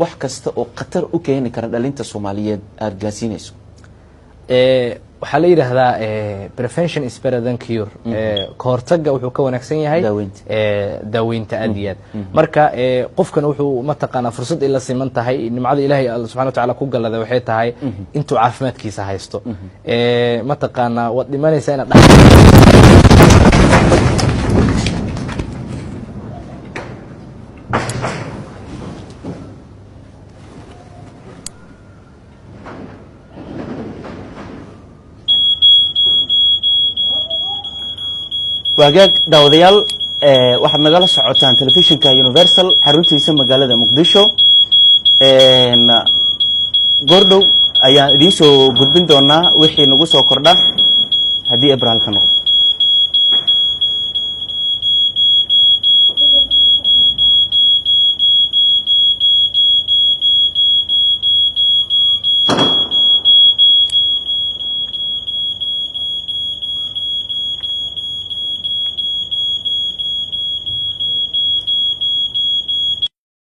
wax kasta oo khatar u keeni kara dhalinta Soomaaliyeed aada gaarsiinayso? Waxaa la yidhaahdaa "Prevention is better than cure", kahortaga wuxuu ka wanaagsan yahay daaweynta. Daaweynta, aad iyo aad. Marka qofkan wuxuu mataqaanaa fursad ila siman tahay nimcada Ilaahay Alla subxana wa tacaala ku gallada waxay tahay intuu caafimaadkiisa haysto. Mataqaanaa waad dhimanaysaa inaad Waagaag daawadayaal, waxaad nagala socotaan telefishinka Universal xaruntiisa magaalada Muqdisho. Goordhow ayaan idiin soo gudbin doonaa wixii nagu soo kordha haddii Abrahal ka noqdo.